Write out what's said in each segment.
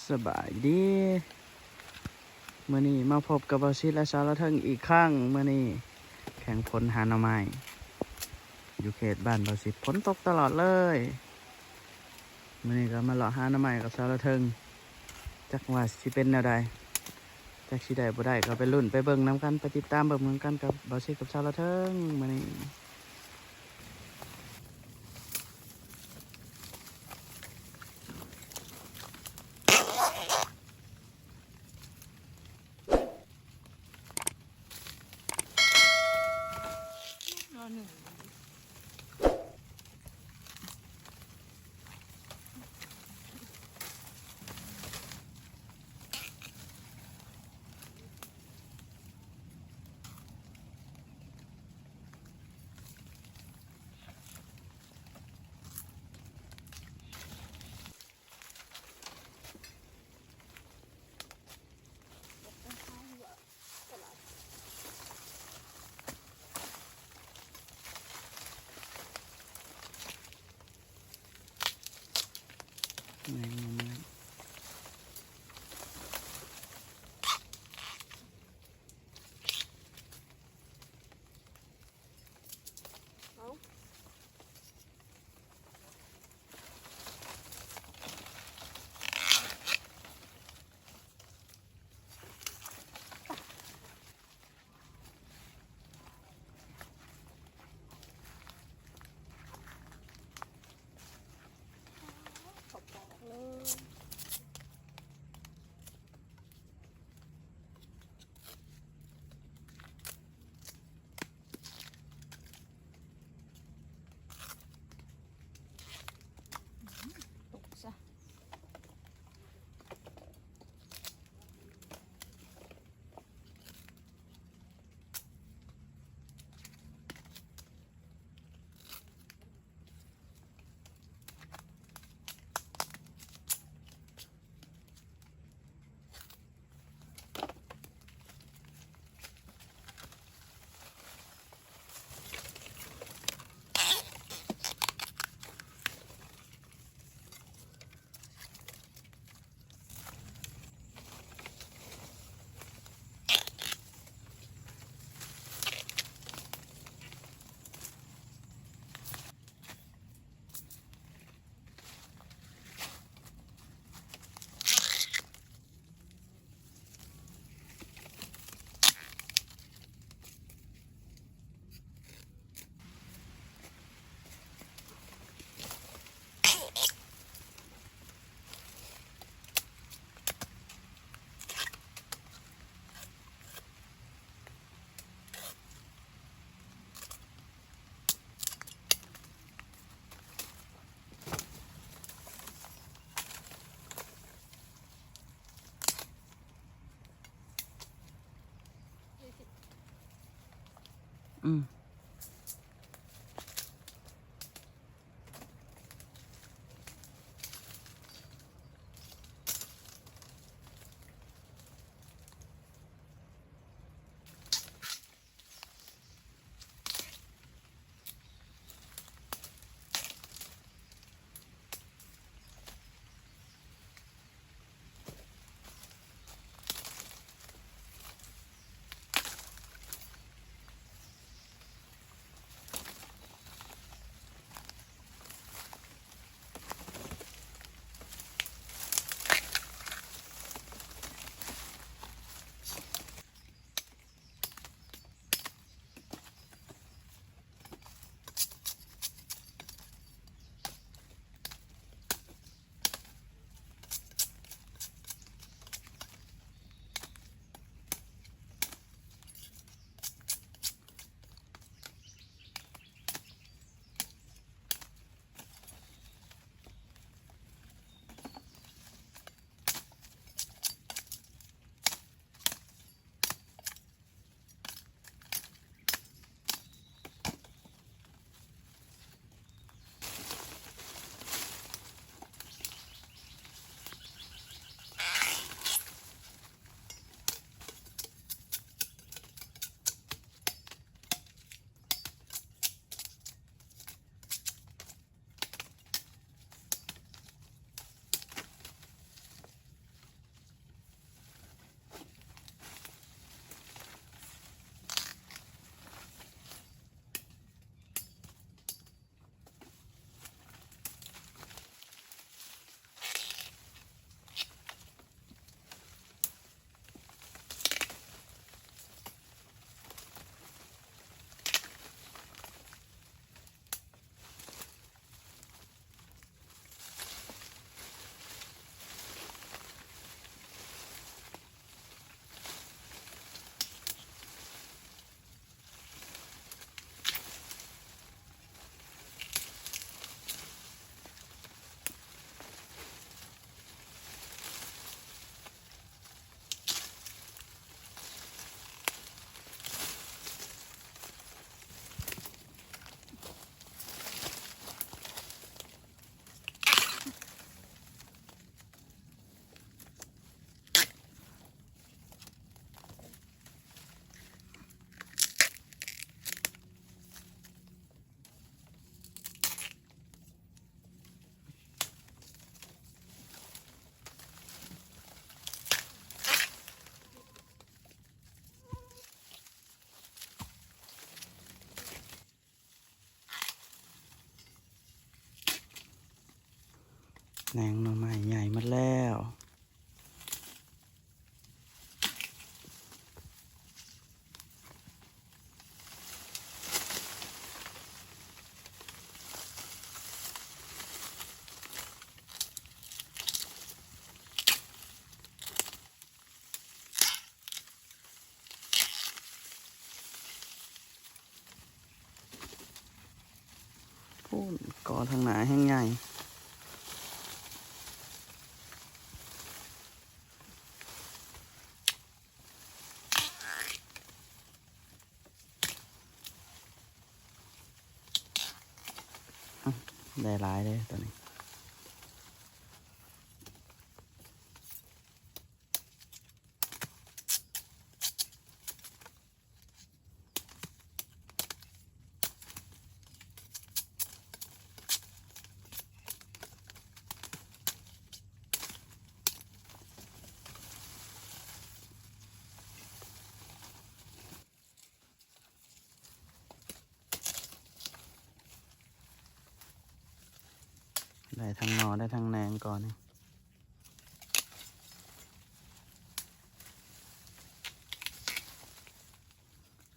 ສະບາຍດີ ມື້ນີ້ມາພົບກັບບ່າວສິດ ແລະ ສາວລາວເທິງອີກຄັ້ງ. ມື້ນີ້ແຂ່ງຝົນຫາໜໍ່ໄມ້ ຢູ່ເຂດບ້ານບ່າວສິດ ຝົນຕົກຕະຫຼອດເລີຍ. ມື້ນີ້ກໍມາເລາະຫາໜໍ່ໄມ້ກັບສາວລາວເທິງ ຈັກວ່າຊິເປັນແນວໃດ ຈັກຊິໄດ້ບໍ່ໄດ້ ກໍໄປລຸ້ນໄປເບິ່ງນຳກັນ ໄປຕິດຕາມເບິ່ງນຳກັນກັບບ່າວສິດກັບສາວລາວເທິງມື້ນີ້. ແມງໜໍ່ໄມ້ ເອົາ. ເຂົ້າປາກເລີຍ. ແໜງໜໍ່ໄມ້ໃຫຍ່ໝົດແລ້ວ. ພຸ້ນ ກໍທາງໜ້າແຮ່ງໃຫຍ່. ໄດ້ຫຼາຍເດ້ຕົວນີ້. ໄດ້ທັງໜໍ່ ໄດ້ທັງແໜງກ່ອນນີ້.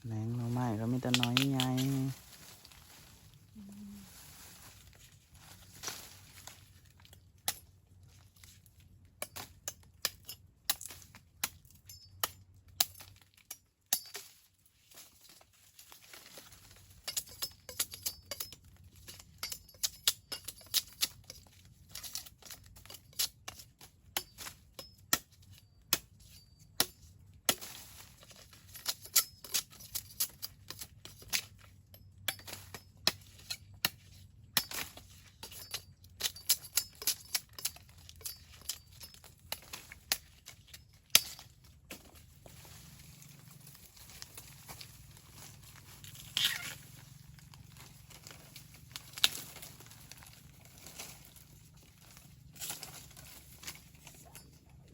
ແໜງໜໍ່ໄມ້ກໍມີແຕ່ໜໍ່ໃຫຍ່.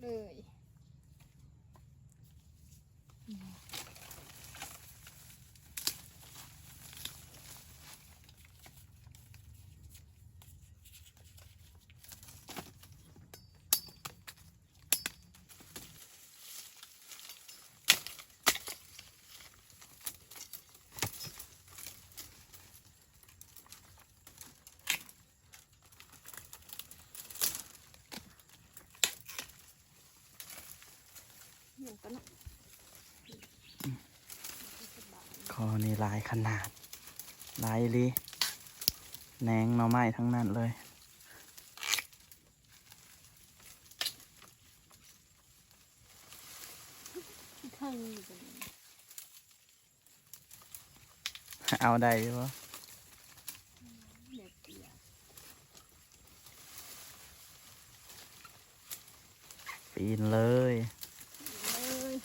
ເລີຍ. ຂໍ້ນີ້ຫຼາຍຂະໜາດ ຫຼາຍອີ່ຫຼີ ແໜງໜໍ່ໄມ້ທັງນັ້ນເລີຍ. ເທິງຢູ່ຕົວນີ້. ເອົາໄດ້ຢູ່ບໍ່? ແບບເກືອ ປີນເລີຍ ປີນເລີຍ.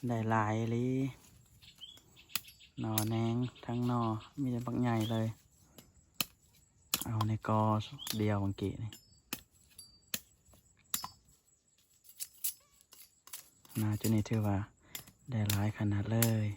ໄດ້ຫຼາຍອີ່ຫຼີ ໜໍ່ແໜງທັງໜໍ່ ມີແຕ່ບັກໃຫຍ່ເລີຍ. ເອົາໃນກໍດຽວເມື່ອກີ້ນີ້ ນາຈຸນີ້ຖືວ່າໄດ້ຫຼາຍຂະໜາດເລີຍ.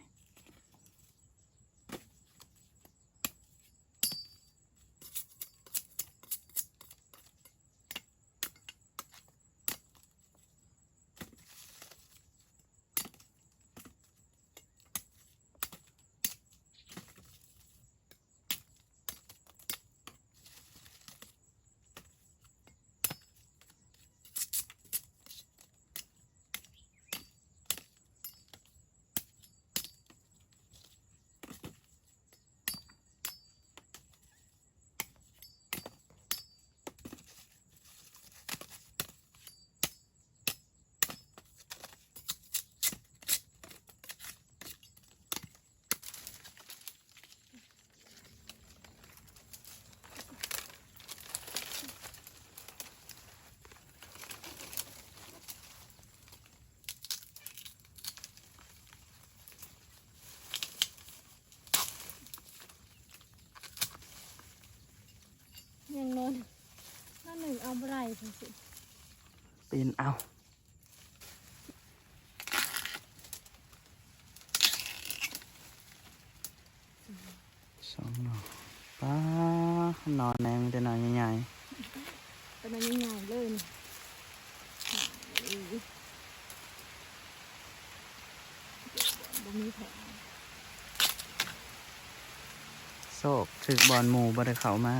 ຍັງນອນ ນອນໜຶ່ງເອົາບໍ່ໄດ້ ຈັ່ງຊີ້ ປີນເອົາ ສອງໜໍ່ ປາ ໜໍ່ແໜງມີແຕ່ໜໍ່ໃຫຍ່ໆ ແຕ່ໜໍ່ໃຫຍ່ໆເລີຍນີ້ ບໍ່ມີແຜນ ໂຊກຖືກບ່ອນໝູ່ບໍ່ໄດ້ເຂົ້າມາ.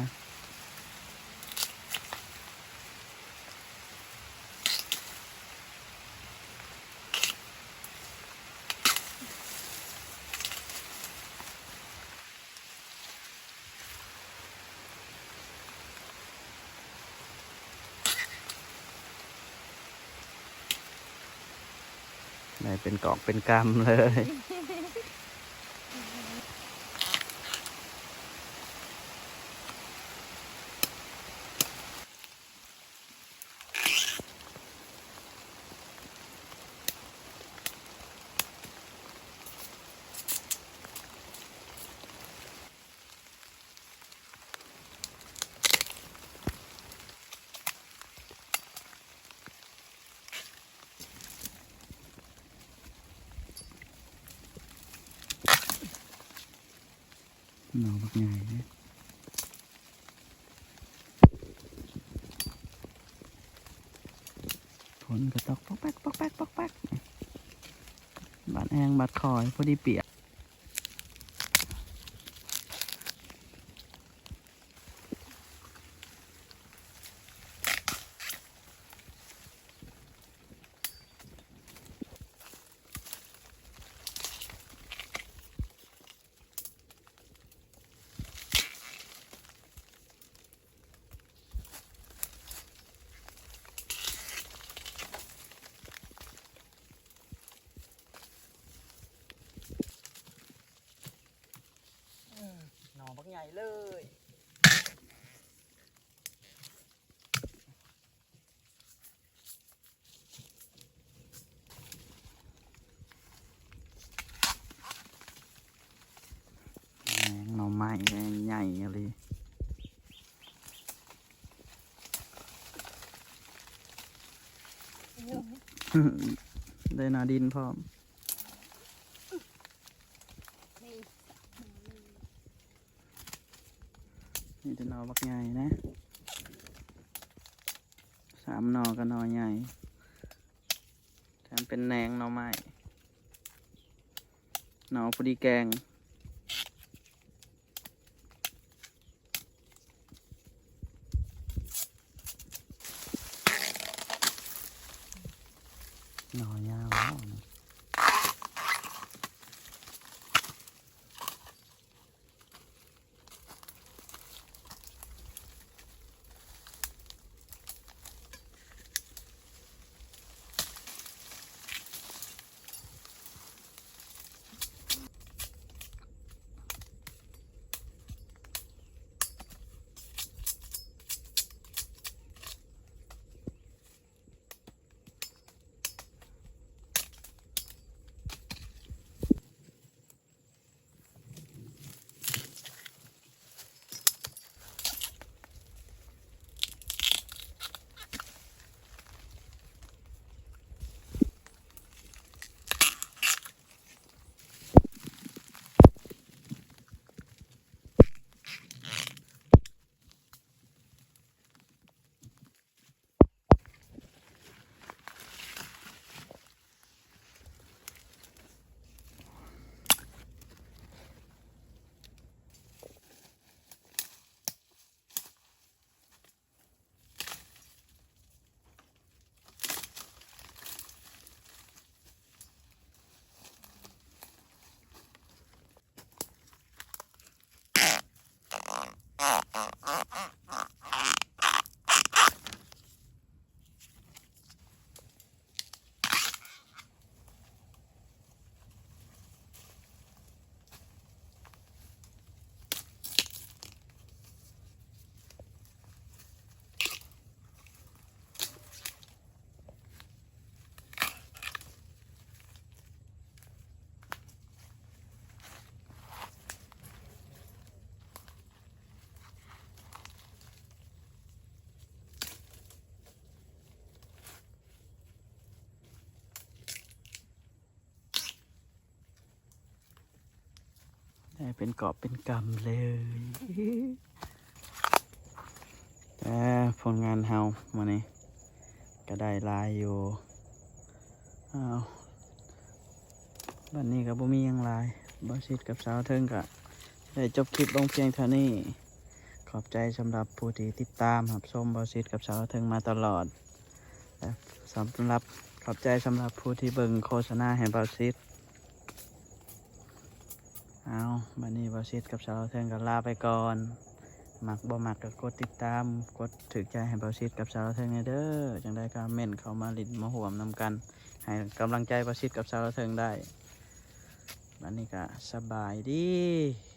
ໄດ້ເປັນກອບເປັນກຳເລີຍ. ໜໍ່ບັກໃຫຍ່ເດ້ ຝົນກໍຕົກປອກແປກ ປອກແປກ ປອກແປກ ບາດແອງບາດຄອຍ ພໍດີປຽກ. ໜໍ່ບັກໃຫຍ່ເລີຍ. ແມງໜໍ່ໄມ້ແມ່ງໃຫຍ່ອີ່ຫຼີ ໄດ້ໜ້າດິນພ້ອມ. ນີ້ແຕ່ໜໍ່ບັກໃຫຍ່ນະ ສາມໜໍ່ກໍໜໍ່ໃຫຍ່ ແຖມເປັນແໜງໜໍ່ໄມ້ ໜໍ່ພໍດີແກງ. ໜໍ່ຍາວແລ້ວ. ໜໍ່ ໄດ້ເປັນກອບເປັນກຳເລີຍ. ແຕ່ຜົນງານເຮົາມື້ນີ້ກໍໄດ້ຫຼາຍຢູ່. ອ້າວ ບັດນີ້ກໍບໍ່ມີຫຍັງຫຼາຍ, ບ່າວສິດກັບສາວເທິງກໍໄດ້ຈົບຄລິບລົງພຽງເທົ່ານີ້. ຂອບໃຈສຳລັບຜູ້ທີ່ຕິດຕາມຮັບຊົມບ່າວສິດກັບສາວເທິງມາຕະຫຼອດ ແລະ ສຳລັບ ຂອບໃຈສຳລັບຜູ້ທີ່ເບິ່ງໂຄສະນາໃຫ້ບ່າວສິດ. ເອົາ ບັດນີ້ບ່າວສິດກັບສາວເທິງກໍລາໄປກ່ອນ. ມັກບໍ່ມັກກໍກົດຕິດຕາມ ກົດຖືກໃຈໃຫ້ບ່າວສິດກັບສາວເທິງແດ່ເດີ. ຈັ່ງໃດກໍເມັ້ນເຂົ້າມາຫຼິ້ນມາຮ່ວມນຳກັນ ໃຫ້ກຳລັງໃຈບ່າວສິດກັບສາວເທິງໄດ້. ບັດນີ້ກໍສະບາຍດີ.